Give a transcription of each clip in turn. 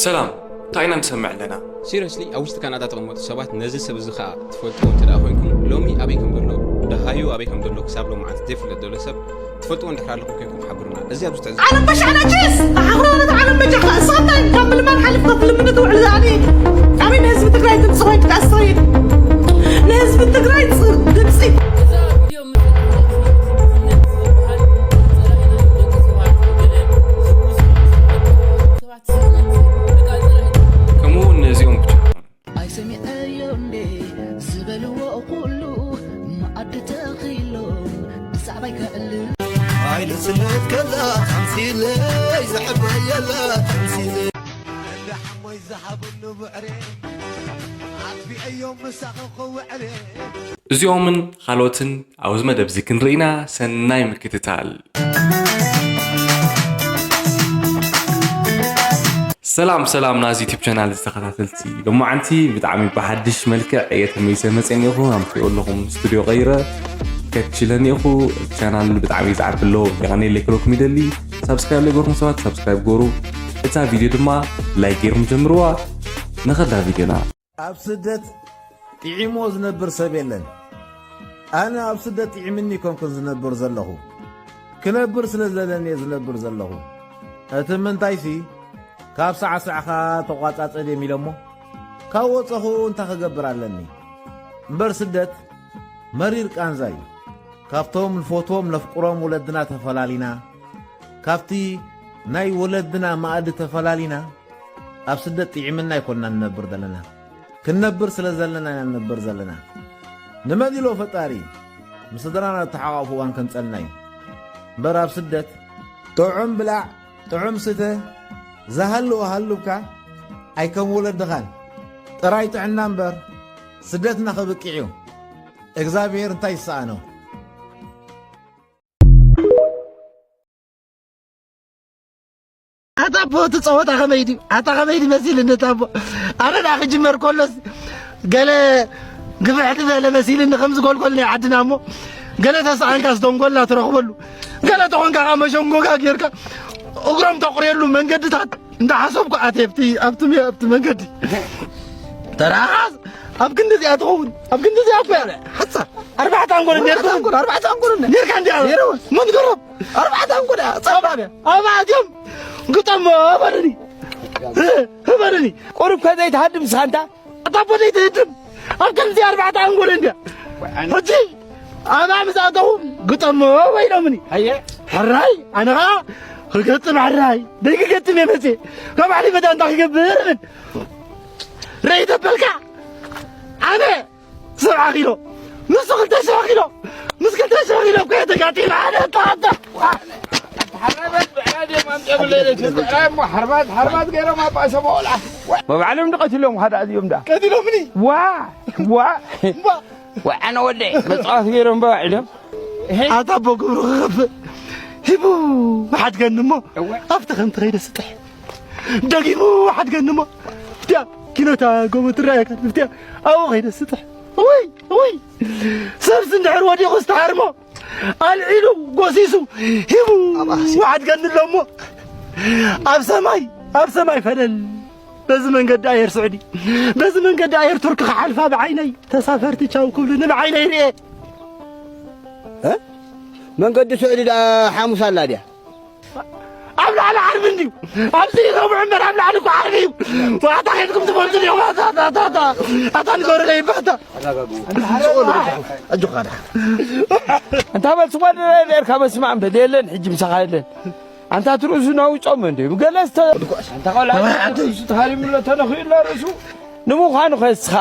ሰላም፣ እንታይ ኢና ንሰምዕ ኣለና? ሲሪየስሊ፣ ኣብ ውሽጢ ካናዳ ተቐመጡ ሰባት፣ ነዚ ሰብ እዚ ኸኣ ትፈልጥዎ እንተ ደኣ ኮይንኩም፣ ሎሚ ኣበይ ከም ዘሎ፣ ደሃዩ ኣበይ ከም ዘሎ ክሳብ ሎማዓንቲ ዘይፍለጥ ዘሎ ሰብ ትፈልጥዎ እንድሕር ኣለኹም ኮይንኩም ሓብሩና። እዚ ኣብዚ ትዕዘ- ዓለም በሻዕና ጭስ! ኣሕፍሮ ነቲ ዓለም በጃኻ። እሳ እንታይ ካብ ምልማን ሓሊፍካ ትልምን ትውዕል ዝኣኒ? ኣበይ ንህዝቢ ትግራይ ድምፂ ኮይንካ ትኣስሪ? ንህዝቢ ትግራይ ፅ-፣ ድምፂ እዛ ቪድዮ ምስ እትረኽቡ፣ ስእነት ዝበሃል ጸላኢና ደቂ ሰባት ገለ ዝብሉ ሰባት፣ ሰባት ስእነት በቃ ጸላኢ ከምኡ እውን ነዚኦም ብቻ ኣይሰሚዐዮ እንዴ ዝበልዎ ኩሉ መኣዲ ተኺሎም ብዛዕባይ ከዕልል። ኣይንስነት ከላ ተምሲለይ ዘሕበየላ ተምሲለይ። እንዳ ሓሞይ ዝሃብሉ ብዕሬ ኣጥፊአዮም ምሳኺ ክውዕሬ። እዚኦምን ካልኦትን ኣብዚ መደብ እዚ ክንርኢና ሰናይ ምክትታል። ሰላም ሰላም ናዚ ዩቲዩብ ቻናል ዝተኸታተልቲ፣ ሎማዓንቲ ብጣዕሚ ብሓድሽ መልክዕ እየ ተመሊሰ መፅእ እኒኹ። ከም ትሪኦ ኣለኹም ስቱዲዮ ቀይረ ከችለ እኒኹ። ቻናል ብጣዕሚ ዝዓቢ ኣሎ። የቐኔለይ ክብለኩም ይደሊ። ሳብስክራይብ ዘይገርኩም ሰባት ሳብስክራይብ ገሩ። እታ ቪድዮ ድማ ላይክ ገይርኩም ጀምርዋ። ንኸዳ ቪድዮና። ኣብ ስደት ጥዒሞ ዝነብር ሰብ የለን። ኣነ ኣብ ስደት ጥዒምኒ ኣይኮንኩን ዝነብር ዘለኹ። ክነብር ስለ ዝደለኒ እየ ዝነብር ዘለኹ። እቲ ምንታይሲ፣ ካብ ሳዕሳዕኻ ተቋጻጸ ድዮም ኢሎሞ፣ ካብ ወጸኹ እንታይ ክገብር ኣለኒ? እምበር ስደት መሪር ቃንዛ እዩ። ካብቶም ንፈትዎም ነፍቅሮም ወለድና ተፈላሊና፣ ካብቲ ናይ ወለድና መኣዲ ተፈላሊና፣ ኣብ ስደት ጥዒምና ኣይኮንና ንነብር ዘለና። ክንነብር ስለ ዘለና ኢና ንነብር ዘለና። ንመን ኢሎ ፈጣሪ ምስ ስድራና እተሓቋቑፍ እዋን ከምጸልና እዩ። እምበር ኣብ ስደት ጥዑም ብላዕ፣ ጥዑም ስተ፣ ዝሃልዎ ሃልውካ ኣይከም ወለድኻን። ጥራይ ጥዕና እምበር ስደትና ክብቅዕ እዩ። እግዚኣብሔር እንታይ ይሰኣኖ? ኣታ ኣቦ፣ እቲ ጸወታ ከመይ ድዩ? ኣታ ከመይ ድዩ መሲልኒ እቲ ኣቦ? ኣነ ደኣ ክጅመር ከሎስ ገለ ግፍሕ ዝበለ መሲልኒ፣ ከምዚ ጎልጎል ናይ ዓድና እሞ፣ ገለ ተሰኣንካስ ደንጎላ ትረኽበሉ፣ ገለ ተኾንካ ከኣ መሸንጎጋ ጌርካ እግሮም ተቑርየሉ መንገድታት እንዳሓሰብኩ ኣትየ ኣብቲ፣ ኣብቲ፣ ኣብቲ መንገዲ። ተረኣኻስ ኣብ ክንዲ እዚኣ ትኸውን፣ ኣብ ክንዲ እዚኣ እኮ እያ። ሓጻር። ኣርባዕተ ኣንጎል እንድያ ኣርባዕተ ኣንጎል፣ ኣርባዕተ ኣንጎል እንድያ። ኔርካ እንድያ። ኔርዎ። መን ገሮም? ኣርባዕተ ኣንጎል እያ። ጸባብ እያ። ኣብኣ ኣትዮም ግጠሞ በሉኒ። በሉኒ። ቁሩብ ከዘይትሃድም ንስኻ እንታ። ኣታ ኣቦ ዘይትህድም። ኣብ ከምዚ ኣርባዕተ ኣንጎል እንድያ። ሕጂ ኣብኣ ምስ ኣተኹ ግጠሞ ኢሎምኒ። ኣየ። ሕራይ፣ ኣነ ኸኣ ክገጥም ሕራይ። ደይክገጥም እየ መጽየ። ካብ ባዕለይ መዳ እንታይ ክገብር እብል? ርእይ ተበልካ። ኣነ ሰብዓ ኪሎ፣ ንሱ ክልተ ሽሕ ኪሎ፣ ምስ ክልተ ሽሕ ኪሎ እኮ እየ ተጋጢመ። ኣነ ኣታ፣ ኣታ። ሓርማት፣ ሓርማት ገይሮም ኣባእሰሞ ቆልዓ። መባዕሎም ድቐትሎም ሓደ ኣዚኦም ዳ። ቀቲሎምኒ? ዋ፣ ዋ። እምባ። ዋ፣ ኣነ ወደይ መጻወቲ ገይሮም በባዒሎም። ኣታ ኣቦ ግብሩ ክኸፍእ ሂቡ ሓድገኒ እሞ፣ እወ። ኣብቲ ከምቲ ከይደ ስጥሕ። ደጊሙ ሓድገኒ እሞ፣ ብትያ ኪኖታ ጎቦ ትረኣየካ፣ ብትያ ኣብኡ ከይደ ስጥሕ። ውይ፣ ውይ። ሰብሲ እንድሕር ወዲቑ ዝተሃርሞ ኣልዒሉ ጎሲሱ ሂቡ ኣባሲ። ሓድገኒ ኣሎ እሞ፣ ኣብ ሰማይ፣ ኣብ ሰማይ ፈለል። በዚ መንገዲ ኣየር ስዑዲ፣ በዚ መንገዲ ኣየር ቱርኪ ክሓልፋ ብዓይነይ ተሳፈርቲ ቻው ክብሉኒ ብዓይነይ ርኤ። እ? መንገዲ ስዑዲ ደኣ ሓሙስ ኣላ ድያ? ኣብ ላዕሊ ዓርቢ እንድዩ። ኣብዚ ረቡዕ እምበር ኣብ ላዕሊ እኮ ዓርቢ እዩ። ዋታ ከድኩም ትፈልጡ ዲኹም? ኣታ፣ ኣታ፣ ኣታ፣ ኣታ፣ ኣታ ንገሩለይ እባ ኣታ። ኣጆኻ ደሓ። እንታ በል ስጓድ ኔርካ መስማዕ እምበል የለን፣ ሕጂ ምሳኻ የለን። ኣንታ ትርእሱ ናውጾም እንድዩ። ገለ ስተ-፣ ኣንታ ቆልዓ ኣዋይ፣ ዓዲ። ርእሱ ተሃሪሙሎ ተነኺኡሎ ርእሱ። ንምዃኑ ኸ እስኻ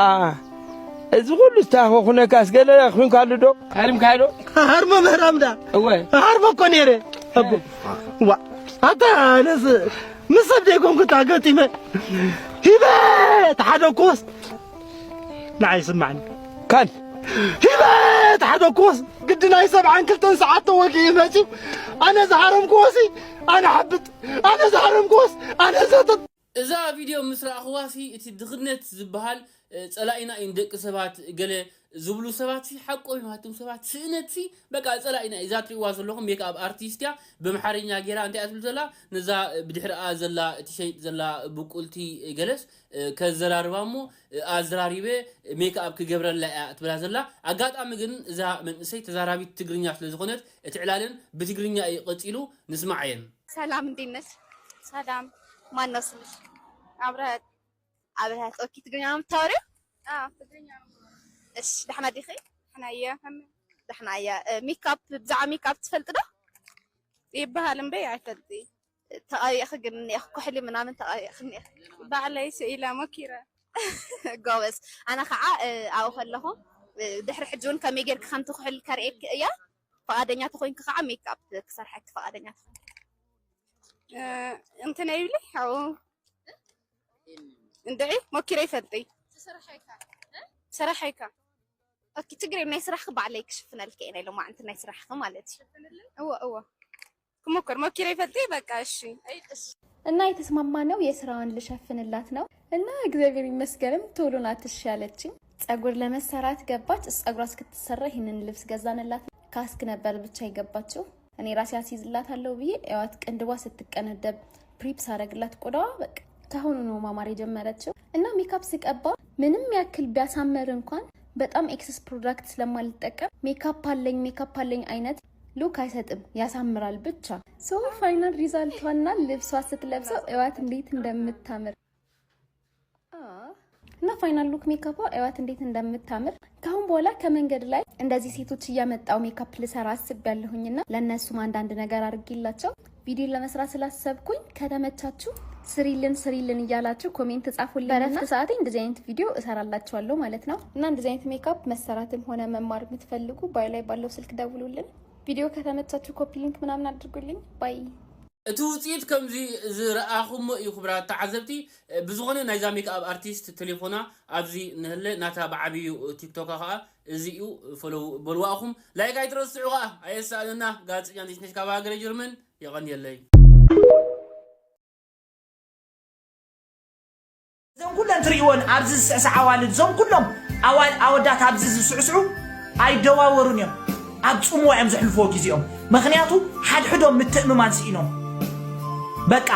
እዚ ኩሉ ዝተሃኸኹነካስ ገለ ኹንካሉ ዶ? ሃሪምካዮ ዶ? ሃርሞ ምህራም ዳ? እወ። ሃርሞ እኮ ነይረ። ኣቦ። ዋ። ኣታ ኣነስ ምስ ሰብ ደይኮንኩ ተገጢመ። ሂበ ተሓደኩስ። ንዓይ ስማዕኒ። ካን። ሂበ ተሓደኩስ። ግዲ ናይ ሰብዓን ክልተን ሰዓት ተወጊኡ መጺኡ። ኣነ ዝሃረምኩዎሲ ኣነ ሓብጥ። ኣነ ዝሃረምኩዎስ ኣነ ዘጥጥ። እዛ ቪድዮ ምስ ረኣኽዋሲ እቲ ድኽነት ዝበሃል ጸላኢና እዩ ንደቂ ሰባት ገለ ዝብሉ ሰባትሲ ሓቆም እዮም። ኣቱም ሰባት ስእነትሲ በቃ ጸላኢና እዩ። እዛ ትሪእዋ ዘለኹም ሜክኣፕ ኣርቲስት እያ። ብኣምሓርኛ ጌራ እንታይ እያ ትብል ዘላ? ነዛ ብድሕሪኣ ዘላ እቲ ሸይጥ ዘላ ብቁልቲ ገለስ ከዘራርባ እሞ ኣዝራሪበ ሜክኣፕ ክገብረላ እያ ትብላ ዘላ። ኣጋጣሚ ግን እዛ መንእሰይ ተዛራቢት ትግርኛ ስለ ዝኾነት እቲ ዕላለን ብትግርኛ እዩ ቀጺሉ። ንስማዓየን። ሰላም፣ እንዴት ነሽ? ሰላም። ማን ነው ስምሽ? አብረሀት። አብረሀት። ኦኬ፣ ትግርኛ ነው የምታወሪው? አዎ፣ ትግርኛ ነው። እሺ፣ ደህና ዲኺ? ደህና እየ። ደህና እየ። ሜካፕ፣ ብዛዕባ ሜካፕ ትፈልጥ ዶ? ይበሃል እምበይ ኣይፈልጥ። ተቐቢእኺ ግን እኒኤኺ፣ ኩሕሊ ምናምን ተቐቢእኺ እኒኤኺ። ባዕለይ ስኢለ ሞኪረ። ጎበዝ። ኣነ ከዓ ኣብኡ ከለኹ ድሕሪ ሕጂ እውን ከመይ ጌርኪ ከም ትኩሕሊ ከርእየኪ እየ። ፍቓደኛ ተኾይንኪ ከዓ ሜክኣፕ ክሰርሐኪ ፍቓደኛ ተኾይንኪ። እንትን ይብሊ ሓው እንድዒ ሞኪረ ይፈልጢ። ሰራሓይካ። ኦኬ፣ ችግር የለም። ናይ ስራሕኪ ባዕለይ ክሽፍነልኪ እየ፣ ናይ ሎማዕንቲ ናይ ስራሕኪ ማለት እዩ። እወ፣ እወ። ክሞክር ሞኪረ ይፈልጢ። በቃ እሺ። እና የተስማማነው የስራዋን ልሸፍንላት ነው። እና እግዚአብሔር ይመስገንም ቶሎ ናት እሺ ያለችኝ። ጸጉር ለመሰራት ገባች። ጸጉሯ እስክትሰራ ይህንን ልብስ ገዛንላት። ካስክ ነበር ብቻ የገባችው። እኔ ራሴ አስይዝላታለሁ ብዬ እዋት ቅንድቧ ስትቀነደብ ፕሪፕ ሳረግላት ቆዳዋ በቃ ካሁኑ ነው ማማር የጀመረችው። እና ሜካፕ ስቀባ ምንም ያክል ቢያሳምር እንኳን በጣም ኤክሰስ ፕሮዳክት ስለማልጠቀም ሜካፕ አለኝ ሜካፕ አለኝ አይነት ሉክ አይሰጥም፣ ያሳምራል ብቻ። ሶ ፋይናል ሪዛልቷና ልብሷ ስትለብሰው እዋት እንዴት እንደምታምር እና ፋይናል ሉክ ሜካፓ እዋት እንዴት እንደምታምር። ካሁን በኋላ ከመንገድ ላይ እንደዚህ ሴቶች እያመጣው ሜካፕ ልሰራ አስቤያለሁኝና ለእነሱም አንዳንድ ነገር አድርጌላቸው ቪዲዮ ለመስራት ስላሰብኩኝ ከተመቻችሁ ስሪልን ስሪልን እያላችሁ ኮሜንት ጻፉልኝ። በረፍት ሰዓቴ እንደዚህ አይነት ቪዲዮ እሰራላችኋለሁ ማለት ነው። እና እንደዚህ አይነት ሜካፕ መሰራትም ሆነ መማር የምትፈልጉ ባዮ ላይ ባለው ስልክ ደውሉልን። ቪዲዮ ከተመቻችሁ ኮፒ ሊንክ ምናምን አድርጉልኝ። ባይ። እቲ ውፅኢት ከምዚ ዝረኣኹሞ እዩ ክቡራት ተዓዘብቲ። ብዝኾነ ናይዛ ሜክኣፕ ኣርቲስት ቴሌፎና ኣብዚ ንህለ ናታ ብዓብዩ ቲክቶካ ከዓ እዚ እዩ። ፎሎው በልዋ እኹም ላይክ ኣይትረስዑ ከዓ ኣየሳእነና። ጋዜጠኛ ዜትነሽ ካብ ሃገረ ጀርመን የቐንየለይ። እዘን ኩለን ትርእይወን ኣብዚ ዝስዕስዓ ኣዋልድ እዞም ኩሎም ኣዋል ኣወዳት ኣብዚ ዝስዕስዑ ኣይደዋወሩን እዮም። ኣብ ጽምዋ እዮም ዘሕልፍዎ ግዜኦም። ምኽንያቱ ሓድሕዶም ምትእምማን ስኢኖም። በቃ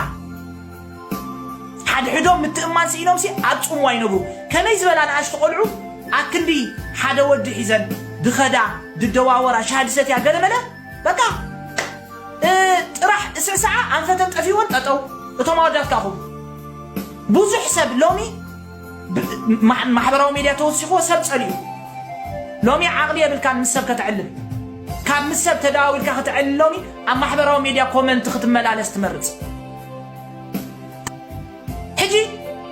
ሓድሕዶም ምትእምማን ስኢኖም ሲ ኣብ ጽምዋ ይነብሩ። ከመይ ዝበላ ንኣሽቱ ቆልዑ ኣክንዲ ሓደ ወዲ ሒዘን ድኸዳ ድደዋወራ ሻሂ ድሰትያ ገለመለ በቃ ጥራሕ እስዕስዓ ኣንፈተን ጠፊወን ጠጠው እቶም ኣወዳት ካኹም ብዙሕ ሰብ ሎሚ ማሕበራዊ ሜድያ ተወሲኽዎ ሰብ ፀሊኡ ሎሚ ዓቕሊ የብልካን ምስ ሰብ ከተዕልል ካብ ምስ ሰብ ተደዋዊልካ ክትዕልል ሎሚ ኣብ ማሕበራዊ ሜድያ ኮመንት ክትመላለስ ትመርፅ ሕጂ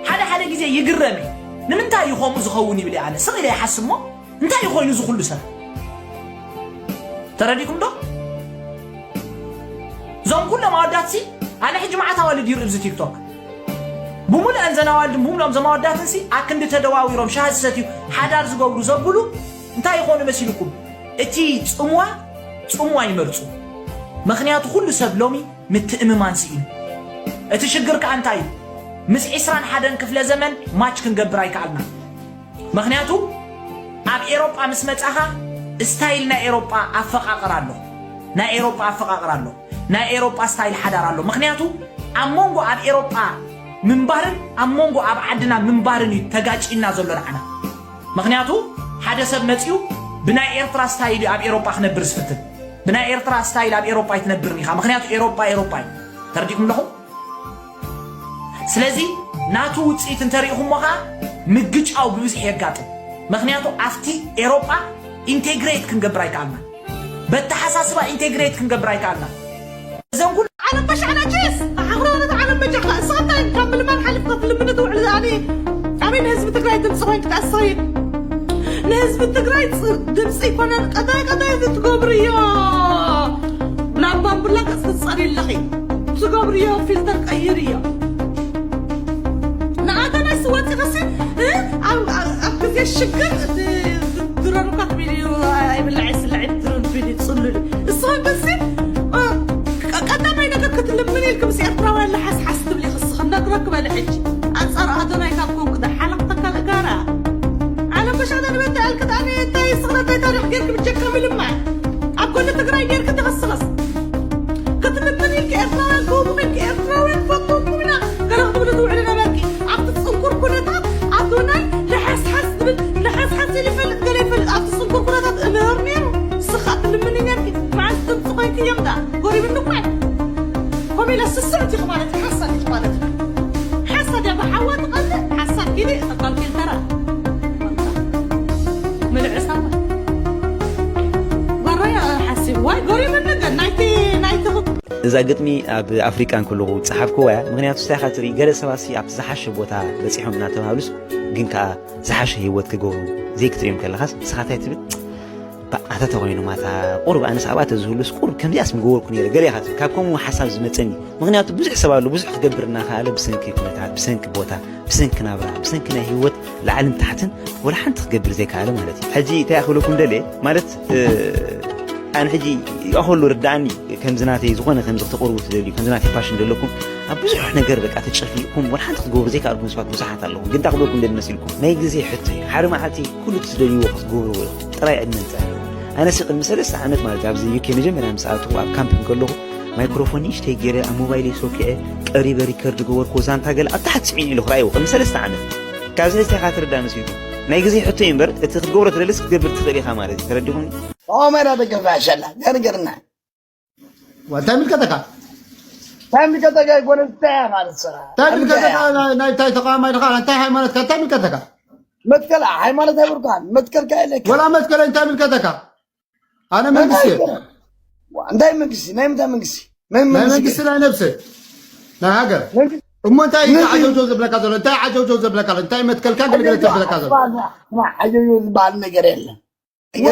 ሓደ ሓደ ግዜ ይግረም እዩ ንምንታይ እዩ ከምኡ ዝኸውን ይብል ኣነ ስቕ ኢለ ይሓስብ ሞ እንታይ ኮይኑ እዚ ኩሉ ሰብ ተረዲኩም ዶ እዞም ኩሎም ኣወዳትሲ ኣነ ሕጂ መዓት ኣዋልድ ይርኢ ኣብዚ ቲክቶክ ብምሉአን ዘን ኣዋልድን ብምሉኦም ዘም ኣወዳትንሲ ኣክንዲ ተደዋዊሮም ሻሂ ዝሰትዩ ሓዳር ዝገብሩ ዘብሉ እንታይ ይኾኑ መሲልኩም እቲ ፅምዋ ፅምዋ ይመርፁ ምክንያቱ ኩሉ ሰብ ሎሚ ምትእምማን ስኢኑ እቲ ሽግር ከዓ እንታይ እዩ ምስ ዕስራን ሓደን ክፍለ ዘመን ማች ክንገብር ኣይከኣልና ምኽንያቱ ኣብ ኤሮጳ ምስ መጻኻ ስታይል ናይ ኤሮጳ ኣፈቓቕር ኣሎ ናይ ኤሮጳ ኣፈቓቕር ኣሎ ናይ ኤሮጳ ስታይል ሓዳር ኣሎ ምኽንያቱ ኣብ መንጎ ኣብ ኤሮጳ ምንባርን ኣብ መንጎ ኣብ ዓድና ምንባርን እዩ ተጋጭና ዘሎ ንዓና ምኽንያቱ ሓደ ሰብ መጺኡ ብናይ ኤርትራ ስታይል እዩ ኣብ ኤሮጳ ክነብር ዝፍትን ብናይ ኤርትራ ስታይል ኣብ ኤሮጳ ኣይትነብርን ኢኻ ምኽንያቱ ኤሮጳ ኤሮጳ እዩ ተረዲእኩም ኣለኹም ስለዚ ናቱ ውፅኢት እንተሪእኹሞ ከዓ ምግጫው ብብዝሒ የጋጥም ምክንያቱ ኣብቲ ኤሮጳ ኢንቴግሬት ክንገብር ኣይከኣልና በተሓሳስባ ኢንቴግሬት ክንገብር ኣይከኣልና እዘን ኩሉ ዓለም በሻዕና ጭስ ኣሕኽሮነት ዓለም በጃኻ እስኻ እንታይ ካብ ምልማን ሓሊፍካ ትልምኒ ትውዕል ዝኣኒ ኣበይ ንህዝቢ ትግራይ ድምፂ ኮይንክ ተኣስሪ ንህዝቢ ትግራይ ድምፂ ይኮነን ቀጣይ ቀጣይ እዚ ትገብርዮ ናብ ባምቡላ ገፅ ትፀሪ ኣለኺ ትገብርዮ ፊልተር ቀይርዮ ንኣገናስ ወፂኽሲ ኣብ ግዜ ሽግር ድረኑካ ትብል እዩ ኣይብላዕ ስልዒ ድረን ቢል ፅሉል እስኻ በሲ ቀዳማይ ነገር ክትልምን ኢልክ ምስ ኤርትራውያን ለሓስሓስ ትብሊ ክስኽና ረክበ ልሕጂ ኣንጻር ኣዶናይ ካብ ኮንኩ ዶ ሓለቕተካ ልእጋራ። ዓለም በሻዳ ንበታ ኣልክት ኣነ እንታይ ስኽነ እንታይ ታሪኽ ጌርክ ብጀካ ምልማን ኣብ ጎኒ ትግራይ ጌርክ ተኸስኸስ ክትምጥን ኢልክ ኤርትራውያን ክህቡኺ ኢልክ ኤርትራውያን ፈትኩም ኢና ገለ ክትብሉ ትውዕሉ ነበርኪ። ኣብቲ ጽንኩር ኩነታት ኣዶናይ ልሓስሓስ ዝብል ልሓስሓስ ኢሉ ይፈልጥ ገለ ይፈልጥ ኣብቲ ጽንኩር ኩነታት እምህር ነይሩ። ንስኻ ትልምኒ ነርኪ መዓልቲ ድምፂ ኮይንክዮም ዳ ጎሪብኒ እኳ ኮሜላ ስስዕት ኢኹ ማለት እዩ ሓሳድ ኢኹ ማለት እዩ ሓሳድ እያ ብሓዋ ትቐልዕ ሓሳድ ጊዜ ተቃልቂል ተራ ምልዕሳባ ባሮያ ሓሲብ ዋይ ጎሪብኒ ግን ናይቲ ናይቲ እዛ ግጥሚ ኣብ ኣፍሪቃ እንከለኹ ዝጸሓፍክዋ እያ። ምኽንያቱ ስታይኻ ትርኢ ገለ ሰባት ሲ ኣብቲ ዝሓሸ ቦታ በጺሖም እናተባህሉስ ግን ከኣ ዝሓሸ ህይወት ክገብሩ ዘይክትርእዮም ከለኻስ ንስኻ እንታይ ትብል? ኣታ ተኾይኑ ማታ ቁሩብ ኣነስ ኣብኣ ተዝህሉስ ቁሩብ ከምዚኣስ ምገበርኩ ነይረ ገለ ኢኻ ትብል። ካብ ከምኡ ሓሳብ ዝመጸኒ ምኽንያቱ ብዙሕ ሰብ ኣሎ ብዙሕ ክገብር እናኸኣለ ብሰንኪ ኩነታት ብሰንኪ ቦታ ብሰንኪ ናብራ ብሰንኪ ናይ ህይወት ላዕልን ታሕትን ወላ ሓንቲ ክገብር ዘይከኣለ ማለት እዩ። ሕጂ እንታይ ክብለኩም ደልየ ማለት ኣነ ሕጂ ይኣኸሉ ርዳእኒ ከምዚ ናተይ ዝኾነ ከምዚ ክተቕርቡ ትደልዩ ከምዚ ናተይ ፋሽን ዘለኩም ኣብ ብዙሕ ነገር በቃ ተጨፍሊቕኩም ወላ ሓንቲ ክትገብሩ ዘይከኣልኩም ሰባት ብዙሓት ኣለኹም። ግን እንታይ ክብለኩም ደሊ መሲልኩም ናይ ግዜ ሕቶ እዩ። ሓደ መዓልቲ ኩሉ እቲ ዝደልይዎ ክትገብርዎ ኢኹም። ጥራይ ዕድመ ንጸሃ። ኣነ ሲ ቅድሚ ሰለስተ ዓመት ማለት ኣብዚ ዩኬ መጀመርያ ምስ ኣተኹ ኣብ ካምፕ እንከለኹ ማይክሮፎን ንእሽተይ ገይረ ኣብ ሞባይለይ ሶኪዐ ቀሪበ ሪከርድ ገበርኩዎ ዛንታ ገለ ኣብ ታሕቲ ስዒኑ ኢሉ ክረኣይዎ ቅድሚ ሰለስተ ዓመት። ካብዚ ሕዝቲ ኢኻ ትርዳእ መሲልኩም። ናይ ግዜ ሕቶ እዩ እምበር እቲ ክትገብሮ ትደልስ ክትገብር ትኽእል ኢኻ ማለት እዩ። ተረዲኹም? ኦመራ ደገፍ ኣሸላ ገርገርና እንታይ ምልከተካ? እንታይ ምልከተካ ይኮነ እንታይ ኢኻ ንስኻ? እንታይ ምልከተካ? ናይ እንታይ ተቃዋማይ ድኻ? እንታይ ሃይማኖትካ? እንታይ ምልከተካ? መትከል ሃይማኖት ኣይብርካን መትከልካ የለካ። ወላ መትከለይ እንታይ ምልከተካ? ኣነ መንግስቲ እየ። እንታይ መንግስቲ? ናይ ምንታይ መንግስቲ? ናይ መንግስቲ ናይ ነብሰ ናይ ሃገር እሞ እንታይ እዩ ዓጀውጀው ዘብለካ ዘሎ? እንታይ ዓጀውጀው ዘብለካ ኣሎ? እንታይ መትከልካ ገለገለ ተብለካ ዘሎ? ዓጀውጀው ዝበሃል ነገር የለን።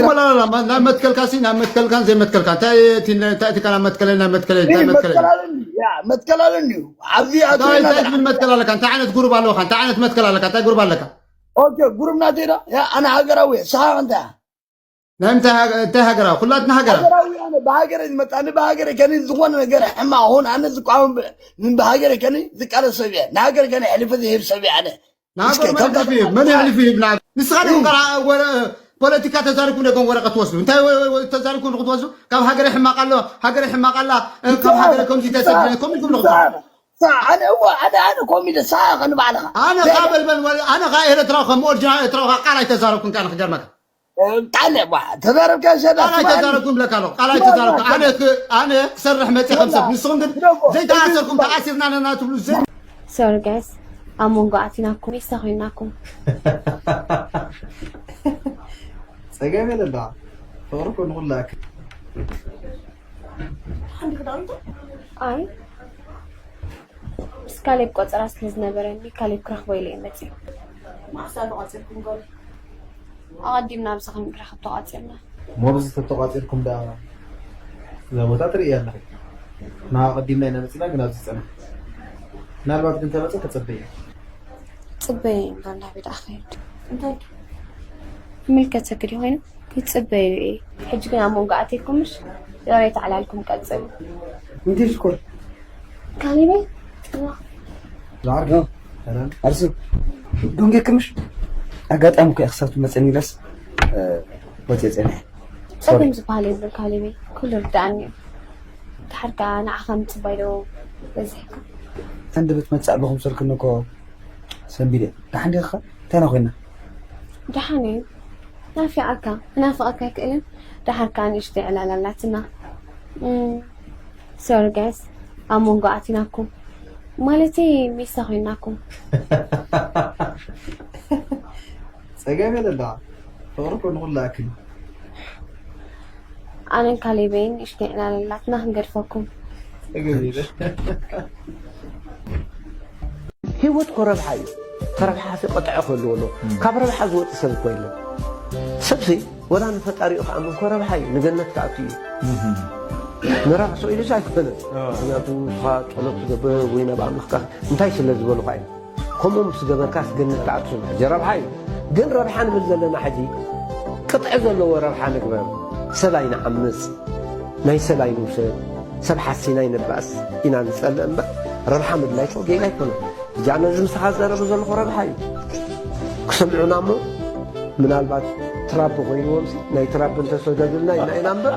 ወላላ ናብ መትከልካ ሲ ናብ መትከልካን ዘይመትከልካ እንታይ እቲ እንታይ እቲ ካና መትከለ ናይ መትከለ እንታይ መትከለ መትከል ኣለኒ ያ መትከል ኣለኒ ኣብዚ ኣቶ እንታይ እንታይ ዝብል መትከል ኣለካ እንታይ ዓይነት ጉሩብ ኣለካ እንታይ ዓይነት መትከል ኣለካ እንታይ ጉሩብ ኣለካ ኦኬ ጉሩብ ናተይ ዳ ያ ኣነ ሃገራዊ እየ ስኻ እንታይ ናይ ምንታይ ሃገ- እንታይ ሃገራዊ ኩላትና ሃገራዊ ሃገራዊ ኣነ ብሃገረ ዝመጣ ኣነ ብሃገረ ከኒ ዝኾነ ነገር ሕማቕ ሆን ኣነ ዝቋወም ብ- ብሃገረ ከኒ ዝቃለስ ሰብ እየ ንሃገር ከኒ ሕልፊ ዝህብ ሰብ እየ ኣነ እስከ ንሃገር መን ካብ ሕልፊ ይህብ? መን ሕልፊ ይህብ? ንዓ- ንስኻ ዲኹም ከዓ ወረ- ፖለቲካ ተዛሪብኩም ደገም ወረቀት ትወስዱ እንታይ ወ- ወ- ወ- ተዛሪብኩም ዲኹም ትወስዱ ካብ ሃገረ ሕማቅ ኣሎ ሃገረ ሕማቅ ኣላ እ፣ ካብ ሃገረ ከምዚ ተሰዲነ ከምዚ ትብሉ ዲኹም? ኣነ እወ ኣነ ኣነ ኮሚደ ሳኻ ንባዕልኻ ኣነ ካ በልበል ወ- ኣነ ካ ኤረትራዊ ከም ኦሪጂናል ኤረትራዊ ካ ቃል ኣይተዛረብኩን ካ ንክገርመካ ጣለ ባ ተዛረብካ ሸዳ ቃል ኣይተዛረብኩን ብለካ ኣለኹ ቃል ኣይተዛረብኩ ኣነ ክ- ኣነ ክሰርሕ መፅእ ከም ሰብ ንስኹም ግን ዘይተኣሰርኩም ተኣሲርና ኣለና ትብሉ ዘይ Sorry guys ኣብ መንጎ ኣቲናኩም ሚስታ ኮይናኩም ጸገም የለላ ፍቅሪ እኮ ንኩሉ ኣክል ኣይ ምስ ካሌብ ቆጸራ ስለ ዝነበረኒ ካሌብ ክረኽቦ ኢለ እየ መጺኡ። መዓስ ተቓጺርኩም ገሩ? ኣቐዲምና ኣብዚ ክንራኸብ ተቓጺርና። እሞ ኣብዚ ተተቋጺርኩም ደኣ እዛ ቦታ ትርእያ ኣለኺ። ንዓ ኣቐዲምና ኢና መጺና ግን ኣብዚ ጸንሒ። ምናልባት ግን ተመጸ ተጸበየ። ጽበየ እምበር ናበይ ደኣ ክኸይድ? እንታይ? ይምልከተኪ ድዩ ኮይኑ? ይጽበዩ እየ። ሕጂ ግን ኣብ መንጎ ኣትየኩም ምሽ? ዛሬ ተዓላልኩም ቀጽሉ። እንዴ ሽኮር? ካሊበይ? ዛርጋ? ሰላም? ኣርሱ? ዶንጌክ ምሽ? ኣጋጣሚ እኮ እየ ክሳብ ትመጸኒ ኢለስ፣ እ፣ ወጽየ ጸኒሐ። ሶሪ። ጸገም ዝበሃል የብሉን ካሊበይ። ኩሉ ርድኣኒ እዩ። ድሓር ከኣ ንዓኻ ምጽባይ ዶ በዚሕካ? ኣንደበት መጻእ ኣለኹም ሰልክኒ እኮ ሰንቢደ። ደሓን ዲኻ? እንታይ ኢና ኮይና? ደሓን እየ። ናፊቐካ። ክናፍቐካ ኣይክእልን። ደሓር ከኣ ንእሽተይ ዕላል ኣላትና። እም፣ ሶሪ ጋይስ፣ ኣብ መንጎ ኣቲናኩም። ማለተይ ሚስታ ኮይናኩም። ጸገም የለዳ። ፍቕሪ እኮ ንኹሉ ኣክል። ኣነን ካሌበይን ንእሽተይ ዕላል ኣላትና ክንገድፈኩም። ህይወት እኮ ረብሓ እዩ። ከረብሓ ሲ ቅጥዒ ክህልዎ ኣለዎ። ካብ ረብሓ ዝወጽእ ሰብ እኮ የለን። ሰብሲ ወላ ንፈጣሪኡ ክኣምን እኮ ረብሓ እዩ። ንገነት ክኣቱ እዩ። ንራእሶ ኢሉስ ኣይኮነን። ምክንያቱ ንስኻ ጸሎት ትገብር ወይ ናብ ኣምላኽካ እንታይ ስለ ዝበሉኻ እዩ። ከምኡ ምስ ገበርካስ ገነት ትኣቱ። ሕጂ ረብሓ እዩ። ግን ረብሓ ንብል ዘለና ሕጂ ቅጥዒ ዘለዎ ረብሓ ንግበር። ሰብ ኣይንዓምጽ፣ ናይ ሰብ ኣይንውሰድ፣ ሰብ ሓሲና ኣይንባእስ ኢና ንጸልእ እምበር ረብሓ ምድላይ እኮ ጌጋ ኣይኮነን። እጃ ነዚ ምሳኻ ዘረቡ ዘለኹ ረብሓ እዩ። ክሰምዑና እሞ ምናልባት ትራምፕ ኮይንዎም ሲ ናይ ትራምፕ እንተሰደዱልና ኢና ኢና እምበር